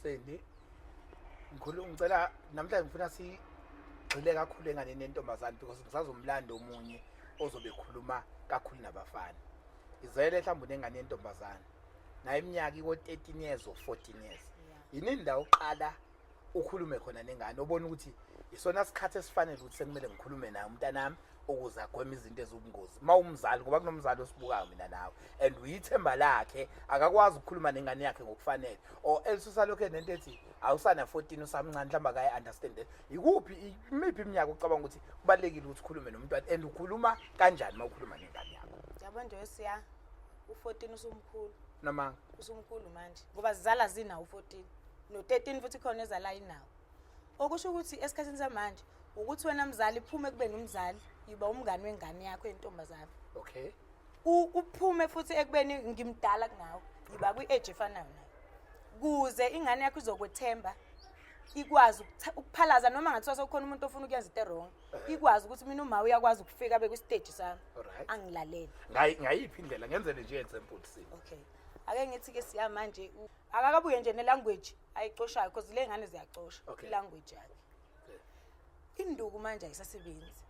Sendi, ngikhulu, ngicela namhlanje ngifuna sigxile kakhulu enganeni yentombazane because ngisazomlanda omunye ozobe ekhuluma kakhulu nabafana. Izele mhlawumbe unengane yentombazane nayo iminyaka iko-13 years or 14 years. Yini indawo oqala ukhulume khona nengane obona ukuthi isona sikhathi esifanele ukuthi sekumele ngikhulume naye umntanami ukuze agweme izinto eziwubungozi uma umzali, ngoba kunomzali osibukayo mina nawe and uyithemba lakhe, akakwazi ukukhuluma nengane yakhe ngokufanele or else usalokhu enento ethi awusana 14, usamncane, mhlawumbe akayi-understand. Ikuphi, imiphi iminyaka ucabanga ukuthi kubalulekile ukuthi ukhulume nomntwana and ukhuluma kanjani uma ukhuluma nengane yakho? Yabo nje, siya u-14 usumkhulu. Namanga. Usumkhulu manje ngoba zizala zinawo u-14 no-13, futhi khona ezala inawo. Okusho ukuthi esikhathini samanje ukuthi wena mzali phume kube nomzali, yiba umngani wengane yakho yentombazane. Uphume futhi ekubeni ngimdala kunawe, yiba kwi-age efanayo nayo kuze ingane yakho izokwethemba, ikwazi ukuphalaza noma ngathiwa sekukhona umuntu ofuna ukuyenza into e-wrong, ikwazi ukuthi mina uma uyakwazi ukufika abe kwi-stage sami angilalele. Ngayiphi indlela? Ngenzele nje example si. Okay, ake ngithi-ke siya manje akakabuye nje ne-language ayicoshayo because le ngane ziyacosha i-language yakhe. Induku manje ayisasebenzi.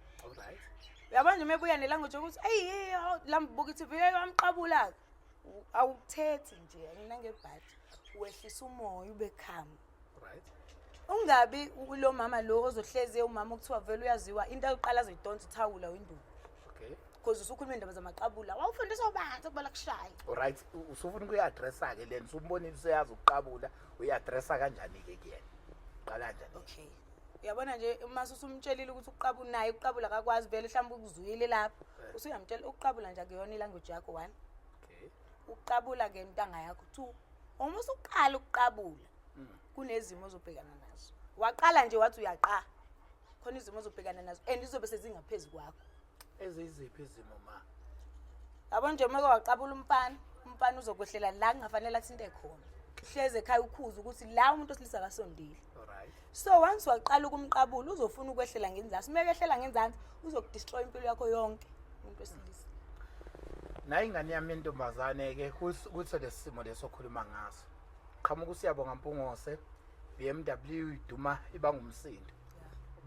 Uyabona nje, uma ebuya ne-language yokuthi eyi hey, lambuka i-TV, hey, wamqabula-ke, awukuthethi nje anginangebhadi, wehlisa umoya, ube calm. Ungabi lo mama lo ozohlezi umama okuthiwa vele uyaziwa into ayoqala azoyidonsa ithawula winduku because usukhuluma indaba zamaqabula, wawufundiswa ubani sekubala kushaya. Alright, usufuna ukuyi-addressa-ke lena, usumbonile useyazi ukuqabula, uyi-addressa kanjani-ke kuyena? Qala kanjani? Okay, uyabona nje, uma usumtshelile ukuthi ukuqabula naye ukuqabula akakwazi vele, mhlawumbe ukuzwile lapho, usuyamtshela ukuqabula nje akuyona i-language yakho, one. Ukuqabula-ke ntanga yakho, two, uma usuqala ukuqabula kunezimo ozobhekana nazo. Waqala nje wathi uyaqa, khona izimo ozobhekana nazo and izobe sezingaphezu kwakho. Eziyiziphi izimo, ma? Yabo nje, uma waqabula umfana, umfana uzokwehlela la kungafanele athinte khona. Hleze ekhaya ukhuza ukuthi la umuntu osilisa akasondile. So once waqala ukumqabula, uzofuna ukwehlela ngenzansi. Uma ehlela ngenzansi, uzokudestroy impilo yakho yonke umuntu wesilisa. Nayo ingane yami yentombazane-ke kuso lesi simo leso okhuluma ngaso, qhamuka uSiyabonga Mpungose, BMW iduma iba ngumsindo.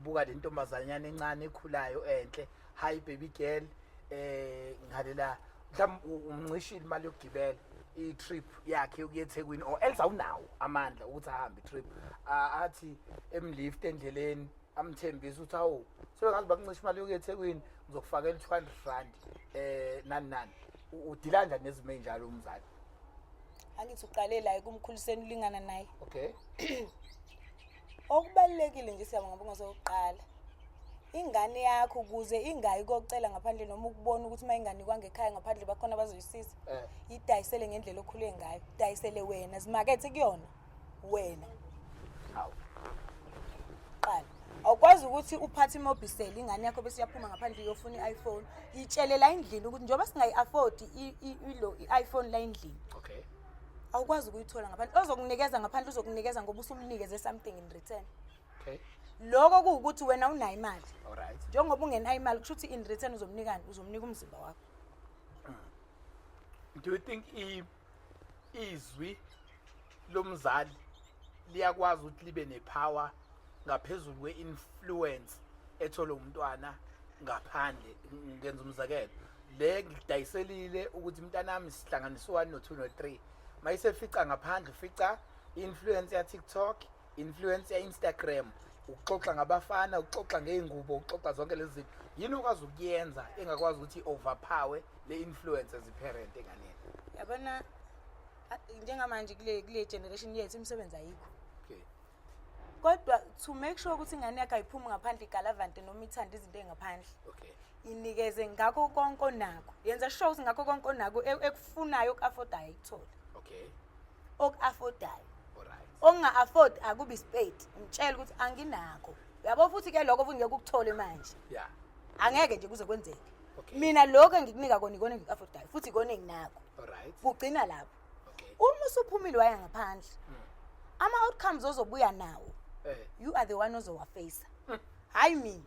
Buka le ntombazanyana encane ekhulayo enhle, hi baby girl, ngihalela mhlawumbe umncishile imali yokugibela i-trip yakhe yokuya eThekwini or else awunawo amandla ukuthi ahambe i-trip. Athi emlift endleleni, amthembise ukuthi awu, sebengazi bakuncisha imali yokuya eThekwini, ngizokufakela R200, nani nani. Udila kanjani nezimo ey'njalo umzali? Angithi uqale la ekumkhuliseni, ulingana naye. Okubalulekile nje, siyabonga bungasokuqala ingane yakho ukuze ingayi kocela ngaphandle noma ukubona ukuthi uma inganikwanga ekhaya ngaphandle bakhona abazoyisiza, idayisele ngendlela okhule ngayo, dayisele wena, zimakethe kuyona wena. Hawu. Qala, awukwazi ukuthi uphathe iMobicel ingane yakho bese iyaphuma ngaphandle iyofuna i-iPhone. Itshele la endlini ukuthi njengoba singayi-afford ilo i-iPhone la endlini, awukwazi ukuyithola ngaphandle. Ozokunikeza ngaphandle uzokunikeza ngoba usumnikeze something in return. Lokho kuwukuthi wena unayo imali. Njengoba ungenayo imali, kusho ukuthi in return uzomnikani? Uzomnika umzimba wakho. Do you think izwi lomzali liyakwazi ukuthi libe nepower ngaphezulu kwe-influence etholwe umntwana ngaphandle? Ngenza umzekelo, le ngikudayiselile ukuthi mntanami sihlanganisa u-1 no-2 no-3, mayisefica ngaphandle, ufica influence ya-TikTok, influence ya-Instagram, ukuxoxa ngabafana, ukuxoxa ngey'ngubo, ukuxoxa zonke lezi zinto, yini okwazi ukuyenza engakwazi ukuthi i-overpower le influence as i-parent enganeni? Yabona, njengamanje kule generation yethu imisebenzi ayikho. Kodwa to make sure ukuthi ingane yakho ayiphumi ngaphandle igalavante noma ithande izinto ey'ngaphandle, inikeze ngakho konke onakho. Yenza sure ukuthi ngakho konke onakho ekufunayo, oku-affordayo, ikuthole. Oku-affordayo. Okunga-afford akubi isipedi, ngitshele ukuthi anginakho, uyabo. Futhi-ke lokho futhi ngeke ukuthole manje. Angeke nje kuze kwenzeke. Mina lokho engikunika kona ikona engiku-affordayo futhi ikona enginakho. Kugcina lapho. Uma usuphumile waya ngaphandle, ama-outcomes ozobuya nawo, you are the one ozowafacea, hhayi mina.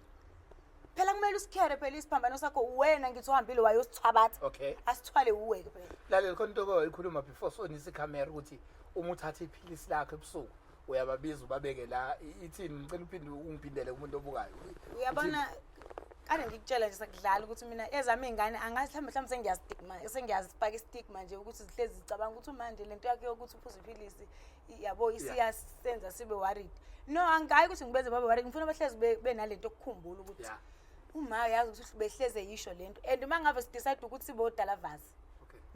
Phela kumele usikhere phela isiphambano sakho wena. Ngithi uhambile wayosithwabatha, asithwale uwe-ke phela. Lalela, khona into oyikhuluma before sonisa ikhamera ukuthi uma uthatha iphilisi lakho ebusuku. Uyababiza ubabeke la. Ithini? Ngicela uphinde ungiphindele kumuntu obukayo. Uyabona, kade ngikutshela nje sakudlala ukuthi mina ezami iy'ngane angazi mhlawumbe sengiyastigma, sengiyazifaka istigma nje ukuthi zihlezi zicabanga ukuthi manje lento yakhe yokuthi uphuze iphilisi yabo isiyasenza sibe worried. No, angayi ukuthi ngibenze babe worried, ngifuna bahlezi benalento yokukhumbula ukuthi uma yazi ukuthi behleze yisho lento, and uma ngabe sidecide ukuthi sibe odalavasi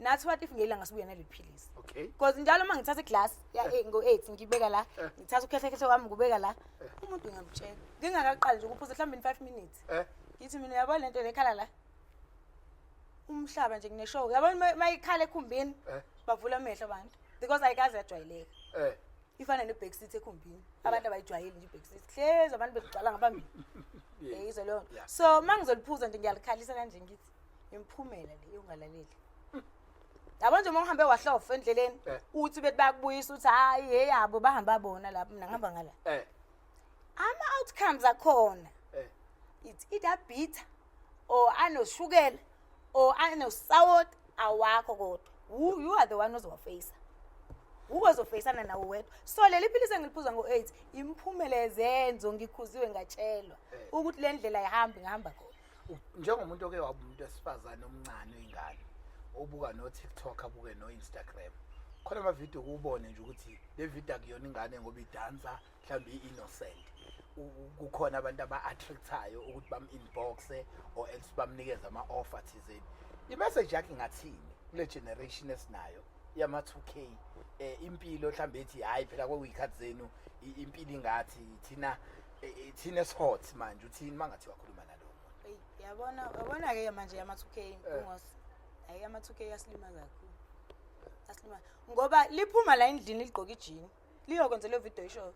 nathi, what if ngelanga sibuye naleli philisi? Because njalo uma ngithatha iglasi ya ngo-8 ngibeka la, ngithatha ukhehlekhehle wami ngubeka la, umuntu ngiyamtshela ngingakaqali nje ukuphuza mhlawumbe in 5 minutes, ngithi mina, uyabona lento lekhala la umhlaba nje, kuneshow, uyabona uma ikhala ekhumbini, bavula amehlo abantu because ayikaze yajwayeleka. Ifana ne-back seat ekhumbini, abantu abayijwayeli nje i-back seat, hlezi abantu begcwala ngaphambili. Yizwe leyo nto. So uma ngizoliphuza nje ngiyalikhalisa kanje, ngithi imiphumela le yongalaleli, yabo nje uma uhambe wahlofa endleleni, uthi bethi bayakubuyisa, uthi hayi, yeyabo bahamba bona lapho, mina ngihamba ngala. Ama-outcomes akhona, it's either bitter or anoshukela or anosawoti awakho, kodwa you are the one ozowafeyisa, uwe ozofeyisana nawo wedwa. So leli philisi engiliphuza ngo-8 imiphumela yezenzo, ngikhuziwe ngatshelwa ukuthi le ndlela ayihambi, ngihamba khona. Njengomuntu oke waba umuntu wesifazane omncane oyingane obuka no-TikTok, abuke no-Instagram, khona amavidiyo kuwubone nje ukuthi le video akuyona ingane ngoba idansa mhlawumbe i-innocent. Kukhona abantu aba-attractayo ukuthi bam-inboxe or else bamnikeze ama-offer thizeni. I-message yakhe ingathini kule generation esinayo yama-2K, impilo mhlawumbe ethi hhayi phela kwakuyikhathi zenu, impilo ingathi thina, thina esi-hot manje? Uthini uma ngathi wakhuluma nalowo muntu? Eyi, yabona, yabona-ke manje ama-2K, Mpungose, hayi, ama-2K asilimaza kakhulu, asilimaza ngoba liphuma la endlini ligqoke ijini liyokwenza leyo video ishoyo.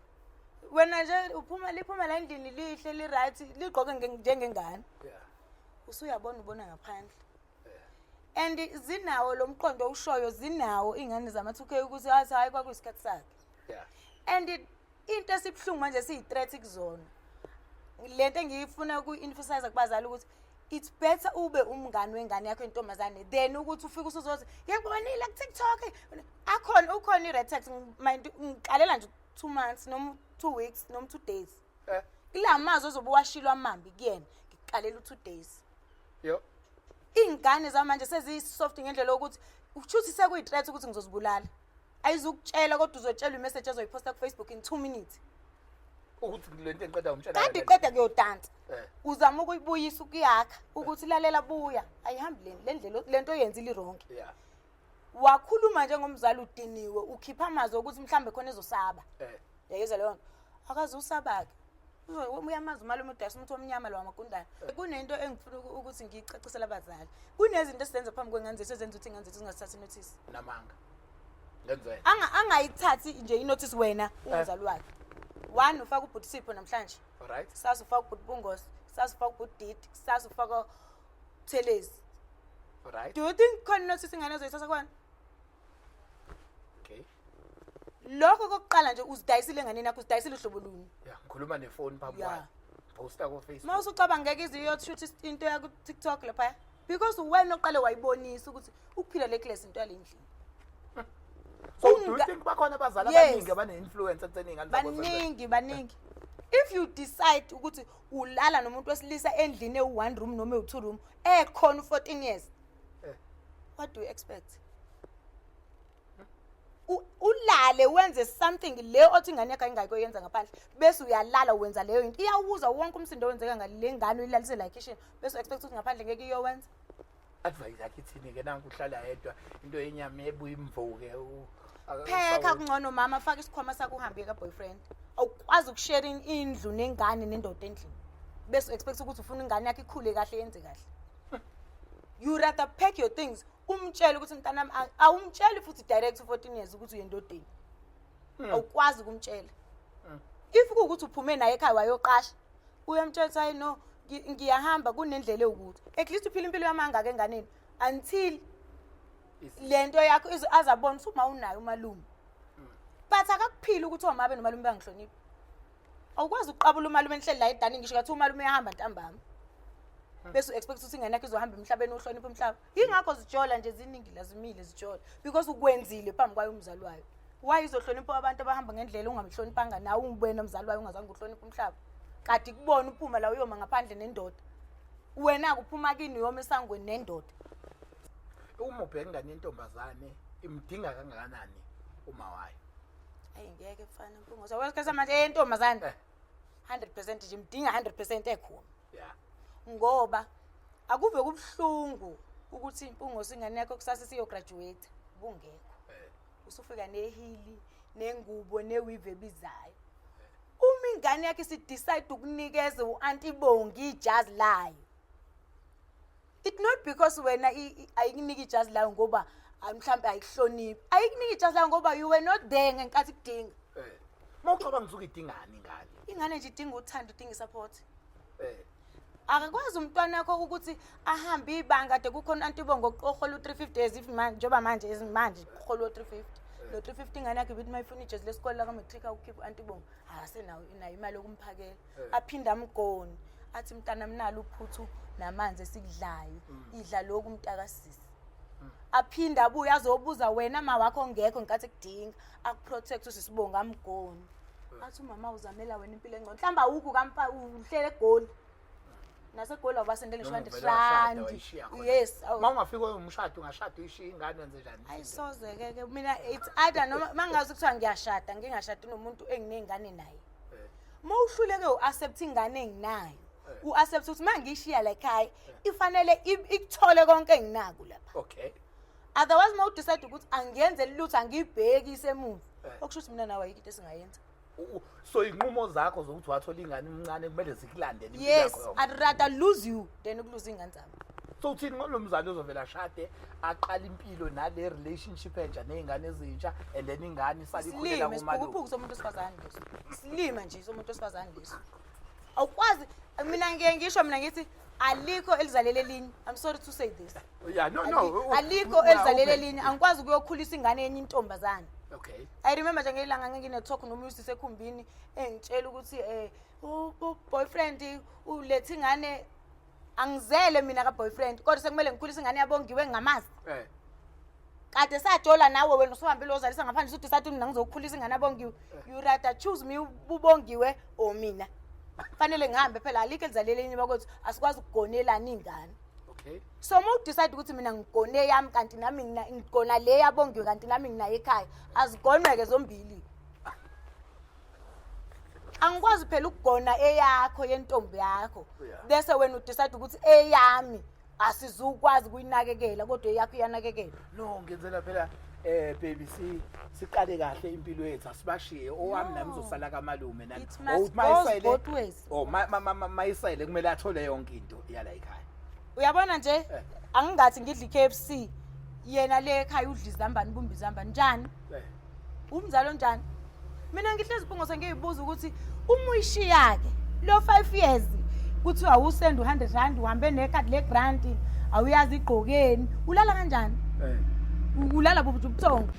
Wena nje uphuma, liphuma la endlini lihle, li-right, ligqoke njengengane, usuyabona, ubona ngaphandle. And zinawo lo mqondo owushoyo, zinawo iy'ngane zama-2K ukuthi athi hhayi, kwakuyisikhathi sakhe. And into esibuhlungu manje siyi-threat kuzona, lento engiyifuna uku-emphasize kubazali ukuthi it's better ube umngani wengane yakho yentombazane than ukuthi ufike usuzothi ngikubonile ku-TikTok akhona, ukhona i-red text mind. Ngikalela nje 2 months noma 2 weeks noma 2 days, kula mazwi ozobe washilo amambi kuyena, ngikukalela u-2 days. Yo. Iy'ngane zamanje seziyi-soft ngendlela yokuthi ushuthi sekuyi-threat ukuthi ngizozibulala. Ayizukutshela, kodwa uzotshelwa imeseji ezoyiphosta ku-Facebook in 2 minutes. Ukuthi le nto engiqeda umtshela kade yona. Iqeda kuyodansa, uzama ukuyibuyisa, ukuyakha, ukuthi lalela, buya, ayihambi le ndlela, le nto oyenzile i-wrong. Wakhuluma njengomzali udiniwe, ukhipha amazwi okuthi mhlawumbe khona ezosaba. Yayizwa leyo nto, akaze usaba-ke. Uyamazi umalume udayisa umuthi omnyama lo wamagundane. Kunento engifuna ukuthi ngiyicacisele abazali: kunezinto esizenza phambi kwengane zethu ezenza ukuthi iy'ngane zethu zingasithathi inothisi. Namanga ngenzela. Angayithathi nje inothisi wena umzali wakhe. One, ufaka ubhuti Sipho namhlanje, kusasa ufaka ubhuti Bungosi, kusasa ufaka ubhuti Didi, kusasa ufaka Thelezi. Do you think khona inothisi ingane ezoyithatha kwana? Okay. Lokho kokuqala nje uzidayisile enganeni yakho, uzidayisile uhlobo luni. Yeah, ngikhuluma nefoni phambi kwayo, posta ko Facebook. Uma usucabanga ngeke ize iyoshutha into yaku-TikTok laphaya because wena oqale wayibonisa ukuthi ukuphila le class into yale ndlini. So do you think bakhona abazali Yes. abaningi abane-influence ekutheni iy'ngane zabo Baningi, baningi. If you decide ukuthi ulala nomuntu wesilisa endlini ewu-one room noma ewu-two room ekhona u-14 years, what do you expect? Ulale wenze something le othi ingane yakho ayingayikoyenza ngaphandle, bese uyalala wenza leyo into, iyawuza wonke umsindo owenzeka ngale ngane uyilalise la ekhishini, bese u-expect ukuthi ngaphandle ngeke iyowenza. Advice yakhe ithini-ke nanku uhlala yedwa, into yenyama ebuye imvuke Phekha kungcono mama, faka isikhwama sakho uhambe ka-boyfriend. Awukwazi ukushare indlu nengane nendoda endlini bese u-expect ukuthi ufuna ingane yakho ikhule kahle, yenze kahle. You rather pack your things, umtshele ukuthi mntanami, awumtsheli futhi direct u-14 years ukuthi uyendodeni. Awukwazi ukumtshela. If kuwukuthi uphume naye ekhaya wayoqasha, uyamtshela ukuthi hayi no, ngiyahamba, kunendlela ewukuthi at least uphila impilo yamangaka enganeni until lento yakho azabona ukuthi uma unayo umalume, but akakuphili ukuthi omama nomalume bangihlonipha. Awukwazi ukuqabula umalume enhleli la edani, ngisho kathi umalume uyahamba ntambama, bese u-expect ukuthi ingane yakho izohamba emhlabeni uhloniphe umhlaba. Yingakho zijola nje ziningi la, zimile zijola because ukwenzile phambi kwayo umzali wayo. Why izohlonipha abantu abahamba ngendlela ungamhloniphanga nawe, ungibwena mzali wayo, ungazange uhloniphe umhlaba? Kade kubona uphuma la uyoma ngaphandle nendoda, wena kuphuma kini uyoma esangweni nendoda. Uma ubheka ingane yentombazane, imdinga kangakanani uma wayo? Ayi, ngeke mfana Mpungosa, wesikhathi samanje eyentombazane 100% nje imdinga 100% ekhona, ngoba akuve kubuhlungu ukuthi impungosi ingane yakho kusasa siyograduate bungekho, usufika nehili, nengubo, neweave ebizayo. Uma ingane yakho isidecide ukunikeza u-anti Bongi ijazi layo, it not because wena ayikunika ijazi layo ngoba mhlawumbe ayikuhloniphi, ayikunika ijazi layo ngoba you were not there ngenkathi kudinga. Uma ucabanga usuke idingani ingane? Ingane nje idinga uthando, idinga isupport. Akakwazi umntwana wakho ukuthi ahambe ibanga kade kukhona u-anti Bongi ohola u-350 as if manje, njengoba manje manje uhola u-350. Lo 350, ingane yakhe ibithi uma ifuna ijezi lesikole laka-matric, awukhiphe u-anti Bongi, akasenayo inayo imali yokumphakela. Aphinde amgone, athi, "Mntana, mnalo uphuthu namanzi esikudlayo, idla lokhu mntakasisi." Aphinde abuye azobuza wena ma wakho ongekho ngenkathi ekudinga, akuprotect usisibonga, amgone, athi, "Umama uzamela wena impilo engcono." Mhlawumbe awukho kampa, uhlele eGoli, naseGoli awubasendele ngisho Noma 100 uvele washada, rand. wayishiya khona. Yes. Uma ungafika umshado, ungashada uyishiye ingane, wenze njani? Ayisoze-ke ke mina. It's either noma mangazi kuthiwa ngiyashada, ngingashadi nomuntu enginey'ngane naye. Uma uhluleke u-accept ingane enginayo, u-accept ukuthi uma ngiyishiya la ekhaya ifanele ikuthole konke enginako lapha. Otherwise, uma udecide ukuthi angiyenzeli lutho, angiyibheki isemuva, okusho ukuthi mina nawe ayikho into esingayenza. So iy'nqumo zakho zokuthi wathola ingane umncane kumele zikulandele impilo Yes. yakho yonke. I'd rather lose you than ukuluza iy'ngane zami. So uthini ngalo mzali ozovela ashade, aqala impilo nale relationship entsha ney'ngane ezintsha, and then ingane isale ikhulela Isilima, kumalume? isiphukuphuku somuntu wesifazane leso, isilima nje somuntu wesifazane leso. Awukwazi, mina ngiye ngisho, mina ngithi alikho elizalele elinye. I'm sorry to say this. Yeah, no. Alikho elizalele elinye. Angikwazi ukuyokhulisa ingane yenye intombazane. I remember nje ngelanga ngingine-talk nomunye usisi ekhumbini, engitshela ukuthi u-boyfriend ulethe ingane. Angizele mina ka-boyfriend, kodwa sekumele ngikhulise ingane yabongiwe ngingamazi. Kade sajola nawe, wena usuhambile ozalisa ngaphandle, usuthi sathi mina ngizokukhulisa ingane abongiwe. You rather choose me, ubongiwe or mina? Fanele ngihambe phela. Alikho elizalele elinye bakwethu, asikwazi ukugonelana iy'ngane. So uma udecide ukuthi mina ngigone yami, kanti nami ngigona le yabongiwe, kanti nami nginayo ekhaya, azigonweke zombili. Angikwazi phela ukugona eyakho yentombi yakho, bese wena udecide ukuthi eyami asizukwazi ukuyinakekela, kodwa eyakho iyanakekela. No, ngenzela phela baby, si siqale kahle impilo yethu, asibashiye owami nami uzosala kamalume nami. It must goes both ways. Oh, mayisele kumele athole yonke into yala ekhaya. Uyabona nje, angingathi ngidla i-KFC, yena le ekhaya udla izambane, ubumba izambane njani? Umzali onjani? Mina ngihlezi phungo sengiyibuza ukuthi uma uyishiya-ke lo 5 years, kuthiwa awusend u-100 rand, uhambe nekhadi le-grant, awuyazi igqokeni, ulala kanjani? Ulala buphi ubuthongo?